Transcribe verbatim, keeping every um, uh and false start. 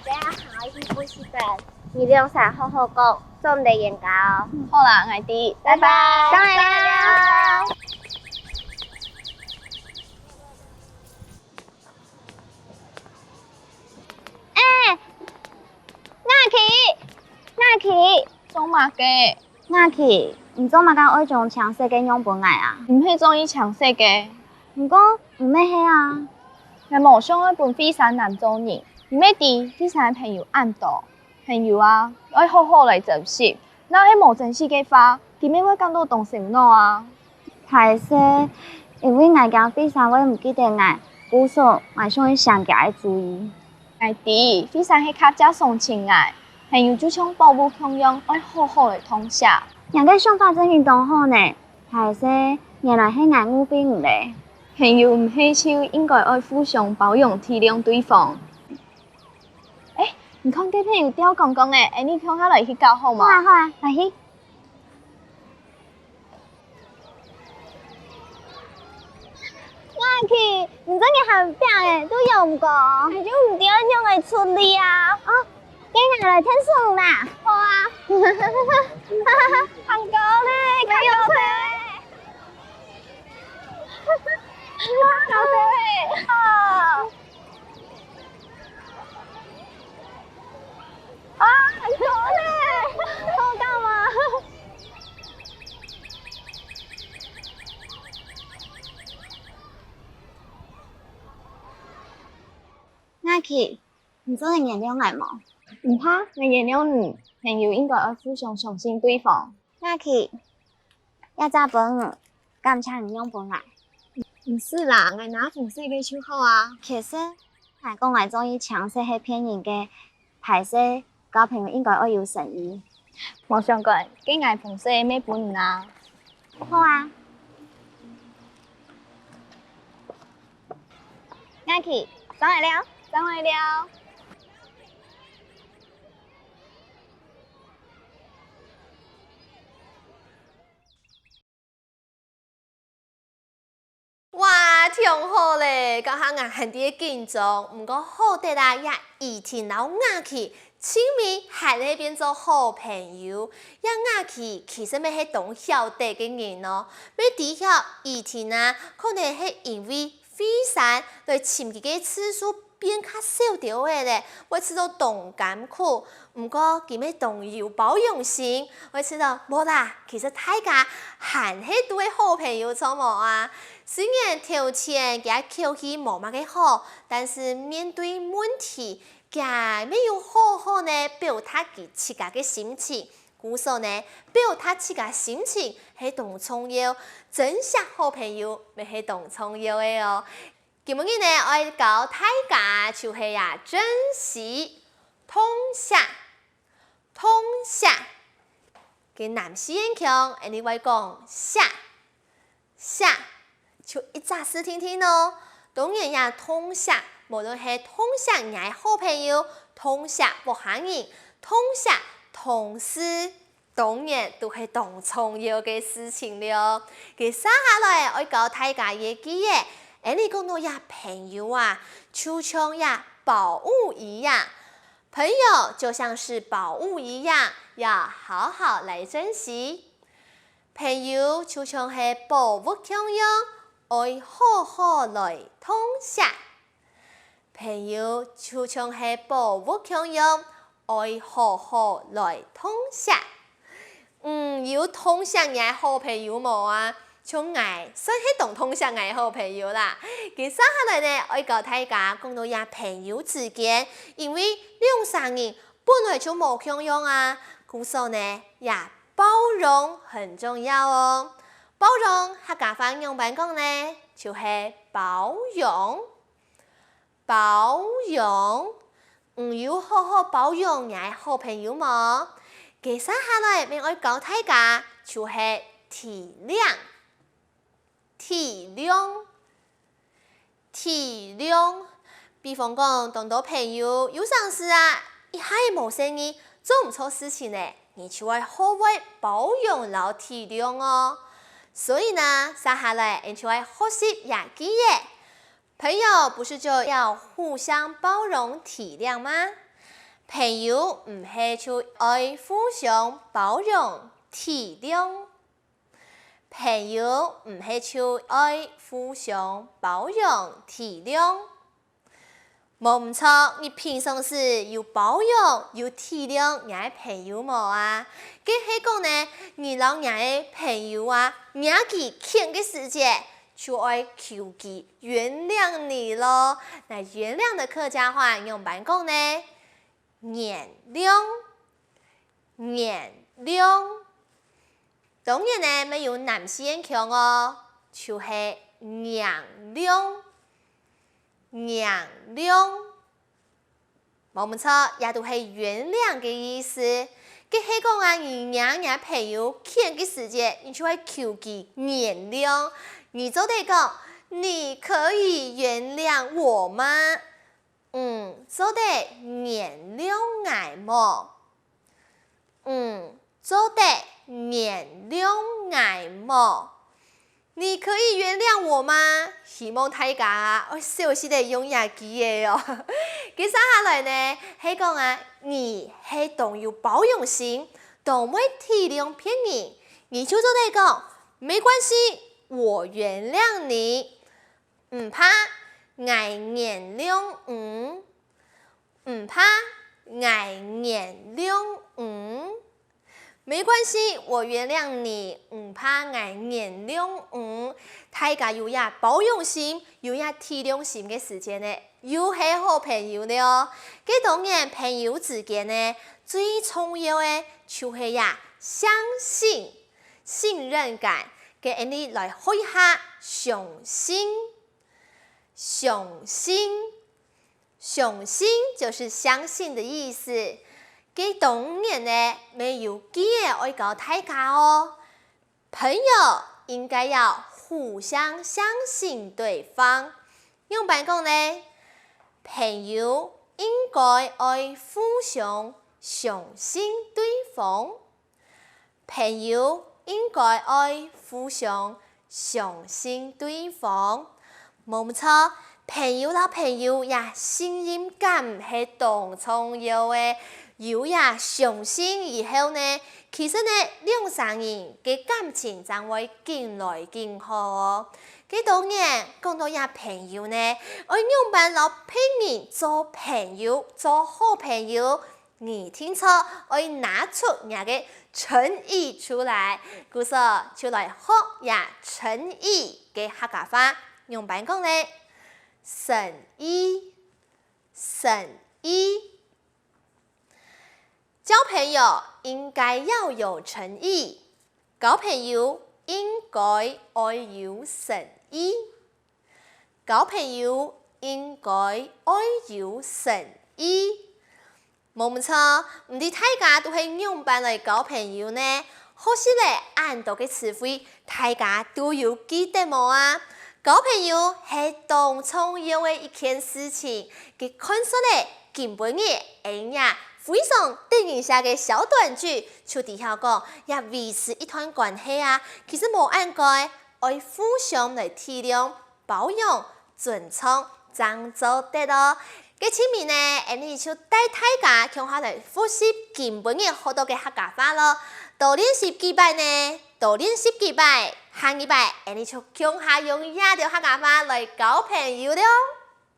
等下還愛去補習班，你兩儕好好講，做毋得冤家哦。好啦，𠊎知。拜拜。再會啦。欸，雅琪，雅琪，做麼个？雅琪，你做麼个愛將青色个讓分𠊎啊？你毋係中意青色个？毋過，毋係係啊。𠊎無想愛分惠珊難做人，你乜知惠珊个朋友恁多。 朋友啊，愛好好來珍惜。若係無珍惜个話，佢乜會感到當愁惱啊。歹勢，因為𠊎驚惠珊會毋記得𠊎，故所𠊎想愛醒佢个注意。𠊎知，惠珊係較惜上親𠊎，朋友就像寶物共樣，愛好好來疼惜。你个想法真經當好呢，歹勢，原來係𠊎誤會你咧。朋友毋係就應該愛互相包容體諒對方？ 欸，你看該片有吊槓槓欸，𠊎俚共下來去搞好無？好啊，好啊，來去。雅琪，你真經還拚欸，都用過。𠊎就毋知愛仰般處理啊。哦，該𠊎來𢯭手啦。好啊。還高咧，還高咧。還高咧。哦。 啊，很多呢，好搞吗？雅琪，你做得原諒𠊎無？毋怕，𠊎原諒你。朋友應該愛互相相信對方。雅琪，這隻分你，感謝你讓分𠊎。毋使啦，𠊎拿紅色个就好啊。其實，𠊎講𠊎中意青色係騙人个，歹勢，交朋友應該愛有誠意。無相干，該𠊎紅色乜分你啊。好啊。雅琪，正來尞，正來尞。 哇，忒好咧！頭下𠊎還在緊張，毋過好得啊，這怡婷摎雅琪盡尾還係變做好朋友。這雅琪其實乜係當曉得个人哦，乜知曉怡婷啊，可能係因為惠珊來尋佢个次數 變較少兜仔咧，會試著當艱苦。毋過佢乜當有包容心，會試著無啦，其實大家還係都係好朋友著無啊。雖然頭前厥口氣無麼个好，但是面對問題，厥乜有好好呢表達佢自家个心情。故所呢，表達自家心情係當重要，珍惜好朋友乜係當重要个哦。 今晡日呢，愛教大家就係啊，珍惜、痛惜、痛惜。該南四縣腔，𠊎俚會講惜、惜，就一隻字定定哦。當然也痛惜，無論係痛惜若个好朋友，痛惜屋下人，痛惜同事， 當然都係當重要个事情了。該接下來愛教大家一个句仔，𠊎俚講到這朋友啊，就像這寶物一樣。朋友就像是寶物一樣，要好好來珍惜。朋友就像係寶物共樣，愛好好來痛惜。朋友就像係寶物共樣， 愛好好來痛惜。嗯，有痛惜若个好朋友無啊？像𠊎算係當痛惜𠊎个好朋友啦。該接下來呢，愛教大家講到這朋友之間，因為兩儕人本來就無共樣啊，故所呢，這包容很重要哦。包容客家話仰般講呢？就係包容。 包容。你有好好包容若个好朋友無？該接下來乜愛教大家，就係體諒。體諒，體諒。比方講，當多朋友有成時啊，一下無細義，做毋著事情呢，你就愛學會包容摎體諒哦。所以呢，接下來，𠊎就愛學習這句仔。 朋友不是就要互相包容體諒嗎？朋友毋係就愛互相包容體諒，朋友毋係就愛互相包容體諒。無毋著，你平常時有包容、有體諒若个朋友無啊？該係講呢，你摎若个朋友啊，惹佢譴个時節，就愛求佢原諒你囉。那原諒的客家話仰般講呢？原諒，原諒。當然呢，乜有南四縣腔哦，就係原諒，原諒。無毋著，這都係原諒个意思。該係講啊，你惹若朋友譴个時節，你就愛求佢原諒。你做得講：「你可以原諒我嗎？」你做得原諒𠊎無？你做得原諒𠊎無？你可以原諒我嗎？希望大家啊，愛小心个用這句仔哦。接下來呢，係講啊，你係當有包容心，當會體諒別人，你就做得講：「沒關係，我原諒你。」 毋怕，𠊎原諒你。毋怕，𠊎原諒你。沒關係，我原諒你。毋怕，𠊎原諒你。大家有這包容心，有這體諒心个時節呢，又係好朋友了哦。該當然，朋友之間呢，最重要个就係這相信、信任感。該𠊎俚來學一下相信。 相信，相信就是相信的意思。該當然呢，乜有句仔愛教大家哦。朋友應該要互相相信對方。仰般講呢？朋友應該愛互相相信對方。 朋友應該愛互相相信對方。無毋著，朋友摎朋友這信任感係當重要个。有這相信以後呢，其實呢，兩儕人个感情正會緊來緊好哦。該當然，講到這朋友呢，愛仰般摎別人做朋友，做好朋友， 你定著愛拿出若个誠意出來，故所就來學這誠意个客家話。仰般講呢？誠意，誠意。交朋友應該要有誠意，交朋友應該愛有誠意。 交朋友應該愛有誠意。無毋著，毋知大家都係仰般來交朋友呢？學習了恁多个詞彙，大家都有記得無啊？交朋友係當重要个一件事情，佢看煞了今晡日𠊎俚非常得人惜个小短劇，就知曉講，這維持一段關係啊，其實無恁該，愛互相來體諒、 包容、尊重，正做得哦。該盡尾呢，𠊎俚就帶大家共下來複習今晡日學到个客家話囉。多練習幾擺呢，多練習幾擺，下二擺𠊎俚就共下用這兜客家話來交朋友了。